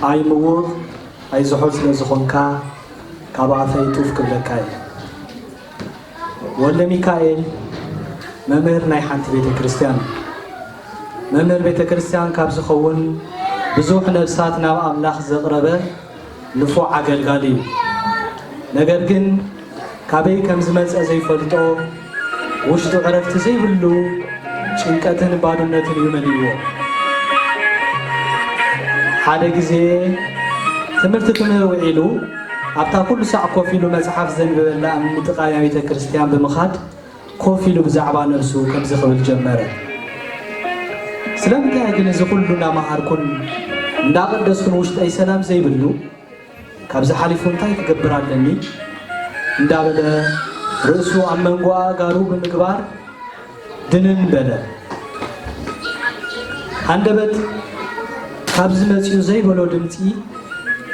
ኣይምውቕ ኣይዝሖል ስለ ዝኾንካ ካብ ኣፈይ ጡፍ ክብለካ እየ። ወልደ ሚካኤል መምህር ናይ ሓንቲ ቤተ ክርስቲያን እዩ። መምህር ቤተ ክርስቲያን ካብ ዝኸውን ብዙሕ ነብሳት ናብ ኣምላኽ ዘቕረበ ንፉዕ ኣገልጋሊ እዩ። ነገር ግን ካበይ ከም ዝመጸ ዘይፈልጦ ውሽጡ ዕረፍቲ ዘይብሉ ጭንቀትን ባዶነትን እዩ መሊእዎ። ሓደ ግዜ ትምህርቲ ክምህር ውዒሉ ኣብታ ኩሉ ሳዕ ኮፍ ኢሉ መጽሓፍ ዘንብበላ እምኒ ጥቓ ቤተ ክርስቲያን ብምኻድ ኮፍ ኢሉ ብዛዕባ ነብሱ ከምዚ ክብል ጀመረ። ስለምንታይ ግን እዚ ኩሉ እናመሃርኩን እንዳቐደስኩን ውሽጠይ ሰላም ዘይብሉ ካብዚ ሓሊፉ እንታይ ክገብር ኣለኒ እንዳበለ ርእሱ ኣብ መንጎ ኣእጋሩ ብምግባር ድንን በለ። ሃንደበት ካብዚ መጺኡ ዘይበሎ ድምጺ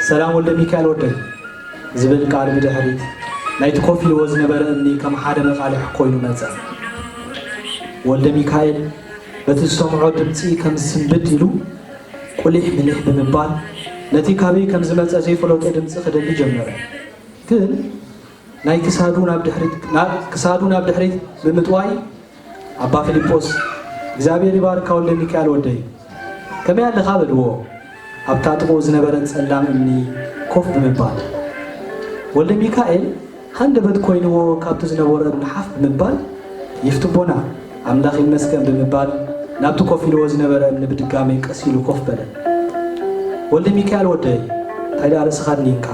ሰላም ወልደ ሚካኤል ወደይ ዝብል ቃል ብድሕሪት ናይቲ ኮፍ ኢልዎ ዝነበረ እምኒ ከም ሓደ መቓልሕ ኮይኑ መጸ። ወልደ ሚካኤል በቲ ዝሰምዖ ድምጺ ከም ዝስንብድ ኢሉ ቁሊሕ ምሊሕ ብምባል ነቲ ካበይ ከም ዝመጸ ዘይፈለጦ ድምጺ ክደሊ ጀመረ። ግን ናይ ክሳዱ ናብ ድሕሪት ክሳዱ ናብ ድሕሪት ብምጥዋይ ኣባ ፊልጶስ እግዚኣብሔር ይባርካ ወልደ ሚካኤል ወደይ ከመይ ኣለኻ በልዎ። ኣብታ ጥቕኡ ዝነበረ ጸላም እምኒ ኮፍ ብምባል ወልደ ሚካኤል ሃንደበት ኮይንዎ ካብቲ ዝነበሮ እምኒ ሓፍ ብምባል ይፍትቦና ኣምላኽ ይመስገን ብምባል ናብቲ ኮፍ ኢልዎ ዝነበረ እምኒ ብድጋሜ ቀስ ኢሉ ኮፍ በለ። ወልደ ሚካኤል ወደይ እንታይ ደኣ ርእስኻ ድኒንካ?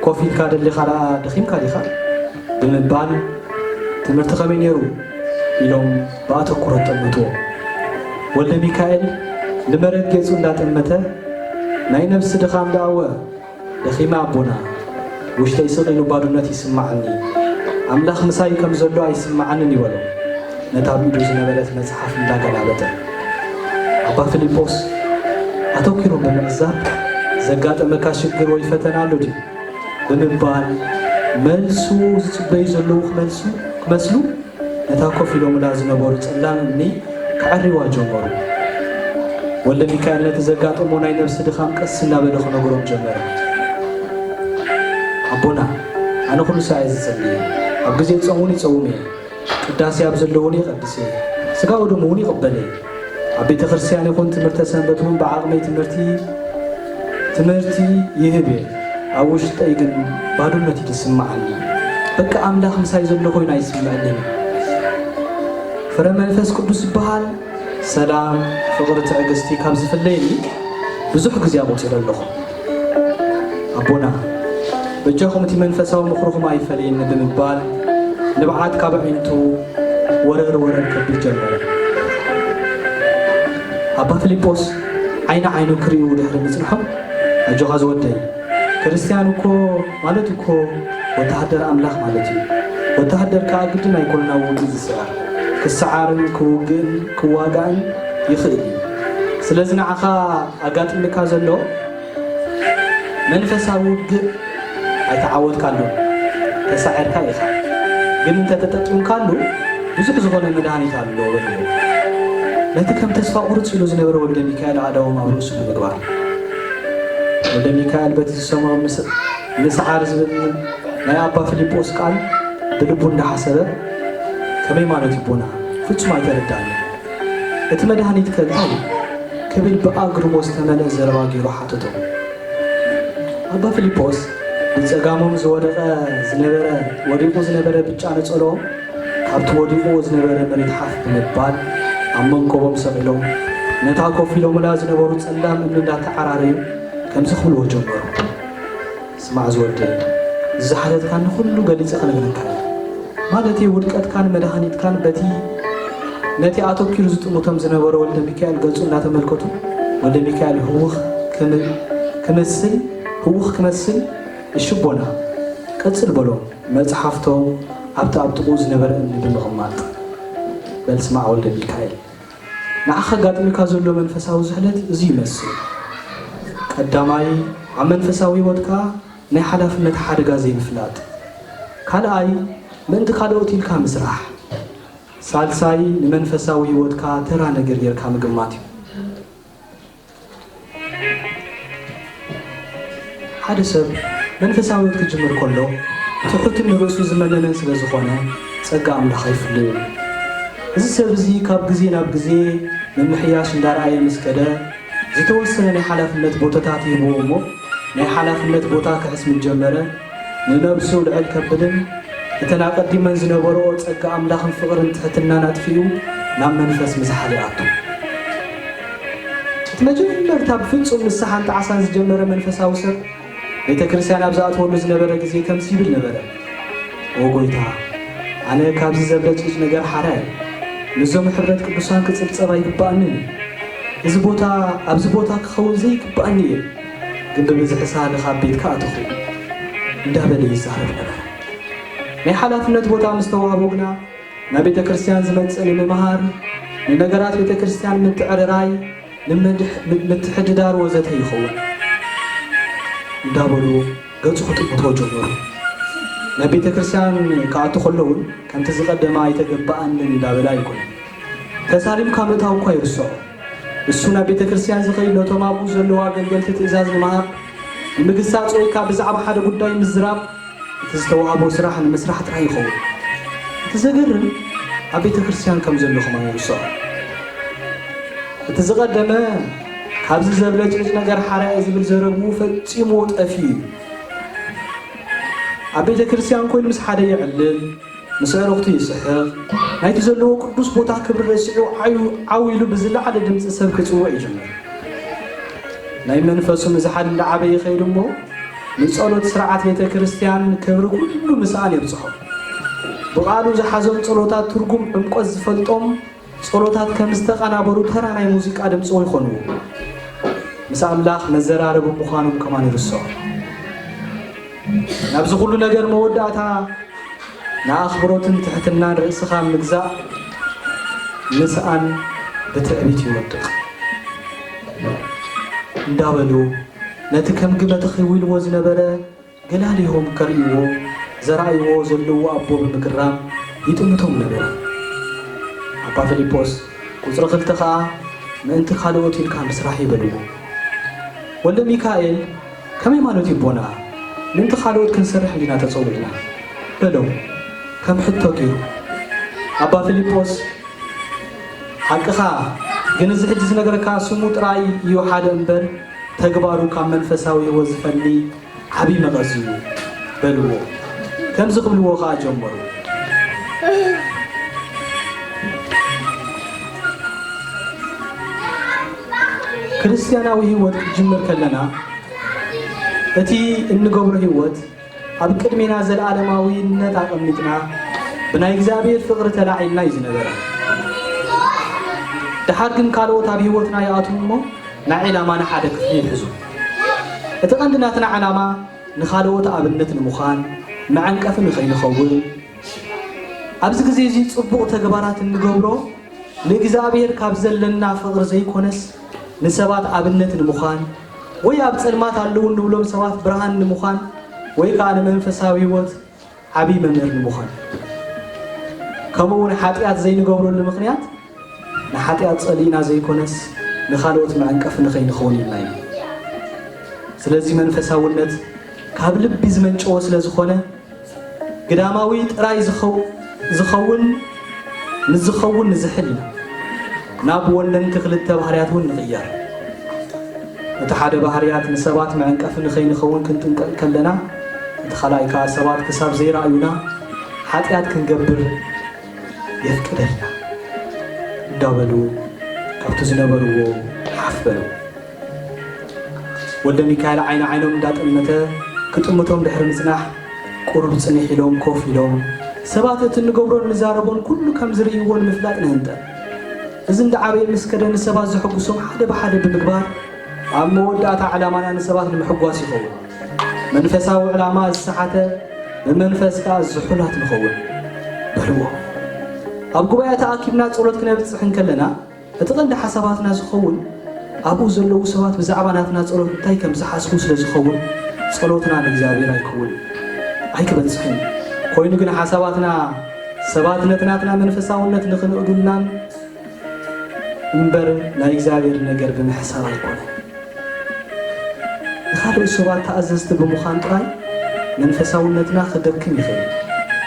ኮፍ ኢልካ ደሊኻ ደኣ ደኺምካ ዲኻ? ብምባል ትምህርቲ ከመይ ነይሩ? ኢሎም ብኣተኩሮት ጠመትዎ። ወልደ ሚካኤል ንመሬት ገጹ እንዳጠመተ ናይ ነብሲ ድኻም ደኣወ ደኺመ ኣቦና፣ ውሽጠይ ስቕ ኢሉ ባዶነት ይስምዓኒ፣ ኣምላኽ ምሳይ ከም ዘሎ ኣይስምዓንን ይበሎ። ነታ ኣብ ኢዱ ዝነበረት መጽሓፍ እንዳገላበጠ ኣባ ፊልጶስ ኣተኲሩ ብምዕዛብ ዘጋጠመካ ሽግር ወይ ፈተና ኣሎ ድዩ? ብምባል መልሱ ዝጽበዩ ዘለዉ ክመልሱ ክመስሉ ነታ ኮፍ ኢሎምላ ዝነበሩ ጸላም እምኒ ከዐርይዋ ጀመሩ። ወልደ ሚካኤል ነቲ ዘጋጠሞ ናይ ነብሲ ድኻም ቀስ እናበለ ክነግሮም ጀመረ። ኣቦና፣ ኣነ ኩሉ ሳዕ እየ ዝጽሊ፣ ኣብ ግዜ ጾም እውን ይጸውም እየ። ቅዳሴ ኣብ ዘሎ እውን ይቐድስ እየ፣ ስጋ ወደሙ እውን ይቕበል እየ። ኣብ ቤተ ክርስቲያን ይኹን ትምህርተ ሰንበት እውን ብዓቕመይ ትምህርቲ ትምህርቲ ይህብ እየ። ኣብ ውሽጠይ ግን ባዶነት እዩ ዝስምዓኒ። በቃ ኣምላኽ ምሳይ ዘሎ ኮይኑ ኣይስምዐንን። ፍረ መንፈስ ቅዱስ ዝበሃል ሰላም፣ ፍቕሪ፣ ትዕግስቲ ካብ ዝፍለየኒ ብዙሕ ግዜ ኣቑጺረ ኣለኹ። ኣቦና፣ በጃኹም እቲ መንፈሳዊ ምኽርኹም ኣይፈለየኒ ብምባል ንብዓት ካብ ኣዒንቱ ወረር ወረር ከብል ጀመረ። ኣባ ፊልጶስ ዓይኒ ዓይኑ ክርእዩ ድሕሪ ምጽንሖም፣ ኣጆኻ ዝወደይ፣ ክርስትያን እኮ ማለት እኮ ወተሃደር ኣምላኽ ማለት እዩ። ወተሃደር ከኣ ግድን ኣይኮነን ኣብ ውግእ ዝስዓር። ክሰዓርን ክውግእን ክዋጋእን ይኽእል እዩ። ስለዚ ንዓኻ ኣጋጢምካ ዘሎ መንፈሳዊ ውግእ ኣይተዓወትካሉን፣ ተሳዒርካ ኢኻ። ግን እንተተጠቂምካሉ ብዙሕ ዝኾነ መድሃኒት ኣሎ በልዎ። ነቲ ከም ተስፋ ቁርጽ ኢሉ ዝነበረ ወልደ ሚካኤል ኣእዳዎም ኣብ ርእሱ ብምግባር፣ ወልደ ሚካኤል በቲ ዝሰምዖ ምስ- ምስዓር ዝብል ናይ ኣባ ፊልጶስ ቃል ብልቡ እንዳሓሰበ፣ ከመይ ማለት እዩ ኣቦና? ፍጹም ኣይተረድኣንን። እቲ መድሃኒት ከ እንታይ እዩ? ክብል ብኣግርሞ ዝተመልአ ዘረባ ገይሩ ሓተቶ። ኣባ ፊልጶስ ብጸጋሞም ዝወደቐ ዝነበረ ወዲቑ ዝነበረ ብጫ ነጸልኦም ካብቲ ወዲቑዎ ዝነበረ መሬት ሓፍ ብምባል ኣብ መንኮቦም ሰቒሎም ነታ ኮፍ ኢሎምላ ዝነበሩ ጸላም እምኒ እንዳተዓራረዩ ከምዚ ክብልዎ ጀመሩ። ስማዕ ዝወደይ፣ ዝሓተትካኒ ኩሉ ገሊጸ ክነግረካ እየ። ማለተይ ውድቀትካን መድሃኒትካን በቲ ነቲ ኣተኲሩ ዝጥምቶም ዝነበረ ወልደ ሚካኤል ገጹ እናተመልከቱ ወልደ ሚካኤል ህውኽ ክም- ክመስል ህውኽ ክመስል እሺ ኣቦና ቀጽል በሎም መጽሓፍቶም ኣብቲ ኣብ ጥቕኡ ዝነበረ እምኒ ብምቕማጥ በል ስማዕ ወልደ ሚካኤል ንዓኻ ኣጋጢሙካ ዘሎ መንፈሳዊ ዝሕለት እዚ ይመስል። ቀዳማይ ኣብ መንፈሳዊ ህይወትካ ናይ ሓላፍነት ሓደጋ ዘይምፍላጥ፣ ካልኣይ ምእንቲ ካልኦት ኢልካ ምስራሕ፣ ሳልሳይ ንመንፈሳዊ ህይወትካ ተራ ነገር ጌርካ ምግማት እዩ። ሓደ ሰብ መንፈሳዊ ህይወት ክጅምር ከሎ ትሑትን ንርእሱ ዝመነነን ስለ ዝኾነ ጸጋ ኣምላኽ ኣይፍለዮን። እዚ ሰብ እዚ ካብ ግዜ ናብ ግዜ ምምሕያሽ እንዳረኣየ ምስ ከደ ዝተወሰነ ናይ ሓላፍነት ቦታታት ይህብዎ እሞ ናይ ሓላፍነት ቦታ ክሕስ ምስ ጀመረ ንነብሱ ልዕል ከብልን እተን ኣቐዲመን ዝነበርኦ ጸጋ ኣምላኽን ፍቕርን ትሕትናን ኣጥፊኡ ናብ መንፈስ ምዝሓል ይኣቱ። እቲ መጀመርታ ብፍጹም ንስሓን ጣዕሳን ዝጀመረ መንፈሳዊ ሰብ ቤተ ክርስቲያን ኣብ ዝኣትወሉ ዝነበረ ግዜ ከምዚ ይብል ነበረ፣ "ኦ ጎይታ፣ ኣነ ካብዚ ዘብለጭልጭ ነገር ሓራ እየ። ምስዞም ሕብረት ቅዱሳን ክጽብጸብ ኣይግባኣንን እዩ። እዚ ቦታ ኣብዚ ቦታ ክኸውን ዘይግባኣኒ እየ። ግን ብብዝሒ ሳህሊ ካብ ቤትካ ኣተኹ" እንዳበለ ይዛረብ ነበረ። ናይ ሓላፍነት ቦታ ምስ ተዋህቦ ግና ናብ ቤተ ክርስቲያን ዝመጽእ ንምምሃር፣ ንነገራት ቤተ ክርስቲያን ምትዕርራይ፣ ንምድሕ- ምትሕድዳር ወዘተ ይኸውን እንዳበሉ ገጹ ክጥምቶ ጀመሩ። ናብ ቤተ ክርስቲያን ክኣቱ ከሎ እውን ከምቲ ዝቐደመ ኣይተገባኣንን እንዳበለ ኣይኮነን። ተሳሊምካ ምእታው እኳ ይርስዖ። እሱ ናብ ቤተ ክርስቲያን ዝኸይድ ነቶም ኣብኡ ዘለዉ ኣገልገልቲ ትእዛዝ ንምሃብ፣ ንምግሳጽ ወይ ከኣ ብዛዕባ ሓደ ጉዳይ ምዝራብ እቲ ዝተዋህቦ ስራሕ ንምስራሕ ጥራይ ይኸውን። እቲ ዘገርም ኣብ ቤተ ክርስቲያን ከም ዘሎ ከማን ይርስዖ። እቲ ዝቐደመ ካብዚ ዘብለጭልጭ ነገር ሓራየ ዝብል ዘረብኡ ፈጺሙ ጠፊኡ እዩ። ኣብ ቤተ ክርስቲያን ኮይኑ ምስ ሓደ የዕልል፣ ምስ ኣዕሩኽቱ ይስሕቕ፣ ናይቲ ዘለዎ ቅዱስ ቦታ ክብሪ ረሲዑ ዓዩ ዓው ኢሉ ብዝለዓለ ድምጺ ሰብ ክጽውዕ ይጅምር። ናይ መንፈሱ ምዝሓል እንዳዓበየ ይኸይድ እሞ ንጸሎት ስርዓት ቤተ ክርስቲያን ክብሪ ኩሉ ምስኣን የብጽሖ። ብቓሉ ዝሓዞም ጸሎታት ትርጉም ዕምቆት ዝፈልጦም ጸሎታት ከም ዝተቐናበሩ ተራ ናይ ሙዚቃ ድምጺ ይኾንዎ። ምስ ኣምላኽ መዘራረቢ ምዃኖም ከማን ይርስዖ። ናብዚ ኩሉ ነገር መወዳእታ ንኣኽብሮትን ትሕትናን ርእስኻ ምግዛእ ምስኣን ብትዕቢት ይወድቕ እንዳበሉ ነቲ ከም ግመ ተኺዊልዎ ዝነበረ ገላሊሆም ከርእይዎ ዘራእይዎ ዘለዉ ኣቦ ብምግራም ይጥምቶም ነበረ። ኣባ ፊልጶስ ቁጽሪ ክልተ ኸኣ ምእንቲ ካልኦት ኢልካ ምስራሕ ይበልዎ። ወልደ ሚካኤል ከመይ ማለት እዩ ኣቦና? ምእንቲ ካልኦት ክንሰርሕ እንዲና ተጸዊዕና በሎም ከም ሕቶ ገይሩ። ኣባ ፊልጶስ ሓቅኻ፣ ግን እዚ ሕጂ ዝነግረካ ስሙ ጥራይ እዩ ሓደ እምበር ተግባሩ ካብ መንፈሳዊ ህይወት ዝፈሊ ዓብዪ መቐስ እዩ በልዎ። ከምዚ ክብልዎ ኸዓ ጀመሩ። ክርስትያናዊ ህይወት ክንጅምር ከለና እቲ እንገብሮ ህይወት ኣብ ቅድሜና ዘለኣለማዊነት ኣቐሚጥና ብናይ እግዚኣብሔር ፍቕሪ ተላዒልና እዩ ዝነበረ። ደሓር ግን ካልኦት ኣብ ህይወትና ይኣትዉ እሞ ናይ ዕላማና ሓደ ክፍሊ ይሕዙ። እቲ ቀንዲ ናትና ዕላማ ንኻልኦት ኣብነት ንምዃን፣ መዐንቀፊ ንኸይንኸውን፣ ኣብዚ ግዜ እዚ ጽቡቕ ተግባራት እንገብሮ ንእግዚኣብሔር ካብ ዘለና ፍቕሪ ዘይኮነስ ንሰባት ኣብነት ንምዃን ወይ ኣብ ጸልማት ኣለዉ እንብሎም ሰባት ብርሃን ንምዃን ወይ ከኣ ንመንፈሳዊ ህይወት ዓብዪ መምህር ንምዃን። ከምኡ እውን ሓጢኣት ዘይንገብረሉ ምኽንያት ንሓጢኣት ጸሊእና ዘይኮነስ ንኻልኦት መዐንቀፊ ንኸይንኸውን ኢልና እዩ። ስለዚ መንፈሳውነት ካብ ልቢ ዝመንጨወ ስለ ዝኾነ ግዳማዊ ጥራይ ዝኸው- ዝኸውን ንዝኸውን ንዝሕል ኢና። ናብ ወነንቲ ክልተ ባህርያት እውን ንቕየር። እቲ ሓደ ባህርያት ንሰባት መዐንቀፊ ንኸይንኸውን ክንጥንቀቕ ከለና፣ እቲ ካልኣይ ከኣ ሰባት ክሳብ ዘይረኣዩና ሓጢኣት ክንገብር የፍቅደልና እንዳበሉ ካብቲ ዝነበርዎ ሓፍ በሉ። ወልደ ሚካኤል ዓይኒ ዓይኖም እንዳጠመተ ክጥምቶም ድሕሪ ምጽናሕ፣ ቁሩብ ጽንሕ ኢሎም ኮፍ ኢሎም፣ ሰባት እቲ እንገብሮን ንዛረቦን ኩሉ ከም ዝርእይዎ ንምፍላጥ ንህንጠ። እዚ እንዳዓበየ ምስ ከደ ንሰባት ዘሐጉሶም ሓደ ብሓደ ብምግባር፣ ኣብ መወዳእታ ዕላማና ንሰባት ንምሕጓስ ይኸውን። መንፈሳዊ ዕላማ ዝሰሓተ፣ ብመንፈስ ከኣ ዝሑላት ንኸውን በልዎ። ኣብ ጉባኤ ተኣኪብና ጸሎት ክነብጽሕ እንከለና፣ እቲ ቀንዲ ሓሳባትና ዝኸውን ኣብኡ ዘለዉ ሰባት ብዛዕባ ናትና ጸሎት እንታይ ከም ዝሓስቡ ስለ ዝኸውን ጸሎትና ንእግዚኣብሔር ኣይክውን ኣይክበጽሕን ኮይኑ ግን ሓሳባትና ሰባት ነቲ ናትና መንፈሳውነት ንኽንእዱልናን እምበር ናይ እግዚኣብሔር ነገር ብምሕሳብ ኣይኮነን። ንኻልኦት ሰባት ተኣዘዝቲ ብምዃን ጥራይ መንፈሳውነትና ክደክም ይኽእል።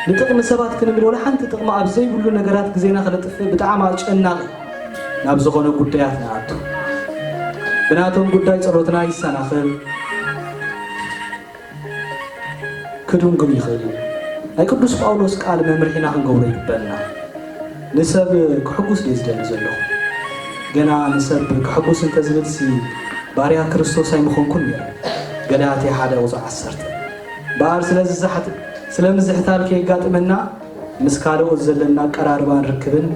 ንጥቕሚ ሰባት ክንብል ወላ ሓንቲ ጥቕሚ ኣብ ዘይብሉ ነገራት ግዜና ክነጥፍእ ብጣዕሚ ኣጨናቒ ናብ ዝኾነ ጉዳያት ንኣቱ። ብናቶም ጉዳይ ጸሎትና ይሰናኸል፣ ክድንጉን ይኽእል እዩ። ናይ ቅዱስ ጳውሎስ ቃል መምርሒና ክንገብሮ ይግበአና። ንሰብ ክሕጉስ ድየ ዝደሊ ዘለኹ? ገና ንሰብ ክሕጉስ እንተዝብልሲ ባርያ ክርስቶስ ኣይምኾንኩን ነይረ። ገላትያ ሓደ ቁጽሪ ዓሰርተ። እምበኣር ስለ ዝዛሕት-፣ ስለ ምዝሕታል ከየጋጥመና ምስ ካልኦት ዘለና ኣቀራርባን ርክብን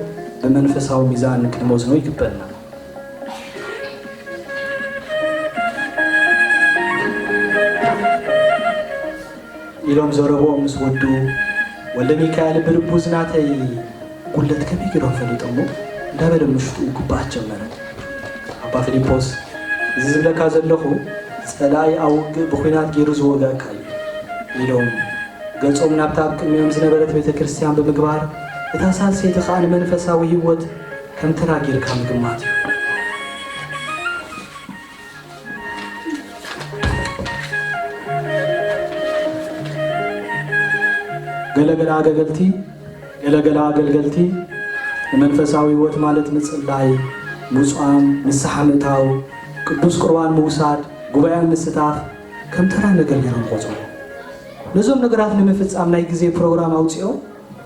ብመንፈሳዊ ሚዛን ክንመዝኖ ይግበአና። ኢሎም ዘረብኦም ምስ ወድኡ፣ ወልደ ሚካኤል ብልቡ፣ "እዚ ናተይ ጉድለት ከመይ ገይሮም ፈሊጦሞ?" እንዳበለ ምሽትኡ ክበኣት ጀመረ። ኣባ ፊሊጶስ፣ "እዚ ዝብለካ ዘለኹ ጸላኢ ኣብ ውግእ ብኹናት ገይሩ ዝወግኣካ እዩ" ኢሎም ገጾም ናብታ ኣብ ቅድሚኦም ዝነበረት ቤተ ክርስቲያን ብምግባር፣ እታ ሳልሰይቲ ከኣ ንመንፈሳዊ ህይወት ከም ተራ ጌርካ ምግማት እዩ። ገለገለ ኣገልገልቲ፣ ገለገለ ኣገልገልቲ ንመንፈሳዊ ህይወት ማለት ምጽላይ፣ ምጹኣም፣ ንስሓ ምእታው፣ ቅዱስ ቁርባን ምውሳድ፣ ጉባኤ ምስታፍ ከም ተራ ነገር ገይሮም ይቖጽርዎ። ነዞም ነገራት ንምፍጻም ናይ ግዜ ፕሮግራም ኣውጺኦም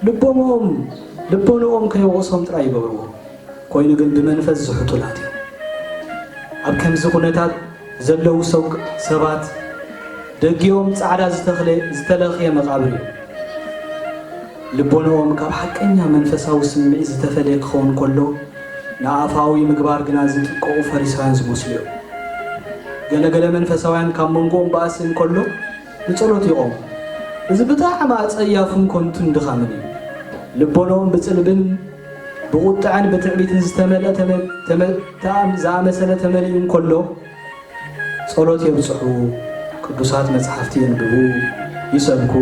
ልቦምኦም፣ ልቦንኦም ከይወቕሶም ጥራይ ይገብርዎ። ኮይኑ ግን ብመንፈስ ዝሕቱላት እዮም። ኣብ ከምዚ ኩነታት ዘለዉ ሰው-፣ ሰባት ደጊኦም ጻዕዳ ዝተኽለ-፣ ዝተለኽየ መቓብር እዩ። ልቦንኦም ካብ ሓቀኛ መንፈሳዊ ስምዒት ዝተፈልየ ክኸውን ከሎ፣ ንኣፋዊ ምግባር ግና ዝጥቀቑ ፈሪሳውያን ዝመስሉ እዮም። ገለ ገለ መንፈሳውያን ካብ መንጎኦም ባእሲ እንከሎ ንጸሎት ይቖሙ። እዚ ብጣዕሚ ኣጸያፍን ከንቱን ድኻምን እዩ። ልቦንኦም ብጽልብን ብቑጥዐን ብትዕቢትን ዝተመልአ ተመ-፣ ተመ-፣ ተኣም-፣ ዝኣመሰለ ተመሊኡ እንከሎ፣ ጸሎት የብጽሑ፣ ቅዱሳት መጻሕፍቲ የንብቡ፣ ይሰብኩ፣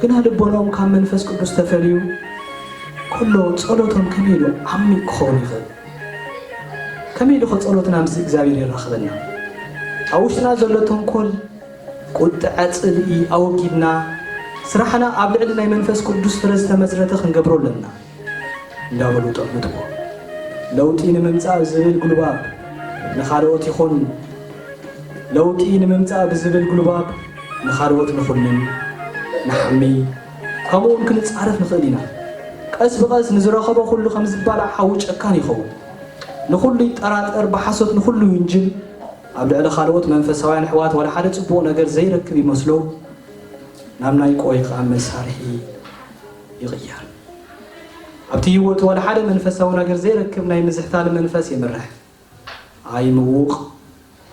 ግና ልቦናኦም ካብ መንፈስ ቅዱስ ተፈልዩ ከሎ፣ ጸሎቶም ከመይ ኢሉ ዓሚቕ ክኸውን ይኽእል? ከመይ ኢሉ ኸ ጸሎትና ምስ እግዚኣብሔር የራኽበና? ኣብ ውሽጥና ዘሎ ተንኮል፣ ቁጥዐ፣ ጽልኢ ኣወጊድና፣ ስራሕና ኣብ ልዕሊ ናይ መንፈስ ቅዱስ ፍረ ዝተመስረተ ክንገብሮ ኣለና። እንዳበሉ ጠምትዎ። ለውጢ ንምምጻእ ብዝብል ጉልባብ ንኻልኦት ይኹን፣ ለውጢ ንምምጻእ ብዝብል ጉልባብ ንኻልኦት ንኹንን፣ ንሓሚ፣ ከምኡውን ክንጻረፍ ንኽእል ኢና። ቀስ ብቐስ ንዝረኸቦ ኩሉ ከም ዝባላዕ ሓዊ ጨካን ይኸውን። ንኹሉ ይጠራጠር፣ ብሓሶት ንኹሉ ይውንጅል። ኣብ ልዕሊ ካልኦት መንፈሳውያን ኣሕዋት ዋላ ሓደ ጽቡቕ ነገር ዘይረክብ ይመስሎ፣ ናብ ናይ ቆይ ከኣ መሳርሒ ይቕየር። ኣብቲ ህይወቱ ዋላ ሓደ መንፈሳዊ ነገር ዘይረክብ ናይ ምዝሕታል መንፈስ የምርሕ። ኣይ ምዉቕ፣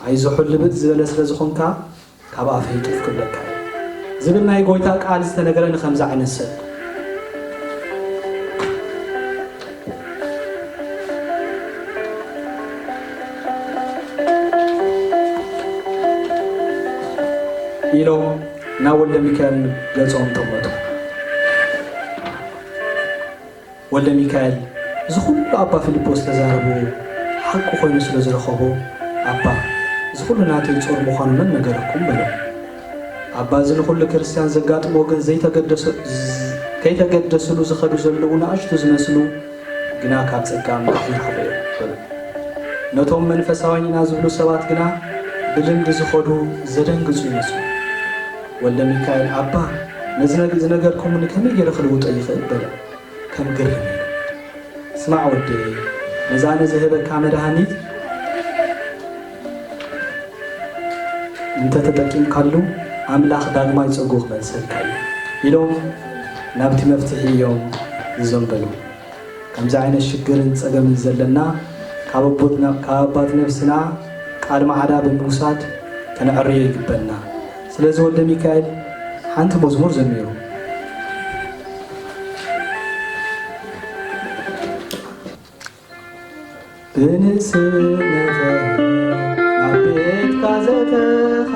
ኣይ ዝሑል ልብጥ ዝበለ ስለ ዝኾንካ፣ ካብ ኣፈይ ጡፍ ክብለካ እዩ ዝብል ናይ ጎይታ ቃል ዝተነገረ ንኸምዚ ዓይነት ሰብ። ኢሎም ናብ ወልደ ሚካኤል ገጾም ጠመቱ። ወልደ ሚካኤል፣ እዚ ኩሉ ኣባ ፊልጶስ ዝተዛረቦ ሓቂ ኮይኑ ስለ ዝረኸቦ፣ ኣባ፣ እዚ ኩሉ ናተይ ጾር ምዃኑ መን ነገረኩም? በሎ። ኣባ፣ እዚ ንኹሉ ክርስትያን ዘጋጥሞ ግን ዘይተገደሰ-፣ ከይተገደስሉ ዝኸዱ ዘለዉ ንኣሽቱ ዝመስሉ፣ ግና ካብ ጸጋ ኣምላኽ ይረኽቡ እዮም፣ በሎ። ነቶም መንፈሳውያን ኢና ዝብሉ ሰባት ግና ብልምዲ ዝኸዱ ዘደንግጹ ይመስሉ። ወልደ ሚካኤል፣ ኣባ፣ ነዚ ነግ-፣ ዝነገርኩምኒ ከመይ ገይረ ክልውጦ ይኽእል? በለ። ከም ግርም ኢሉ፣ "ስማዕ ወደይ፣ ነዛ ኣነ ዝህበካ መድሃኒት እንተ ተጠቂምካሉ፣ ኣምላኽ ዳግማይ ጸጉ ክመልሰልካ እዩ" ኢሎም ናብቲ መፍትሒ እዮም ዝዘንበሉ። ከምዚ ዓይነት ሽግርን ጸገምን ዘለና ካብ ኣቦትና-፣ ካብ ኣባት ነብስና ቃል ማዕዳ ብምውሳድ ከነዕርዮ ይግበና። ስለዚ ወልደ ሚካኤል ሓንቲ መዝሙር ዘሚሩ። ብንእስነተ ናብ ቤትካ ዘተኻ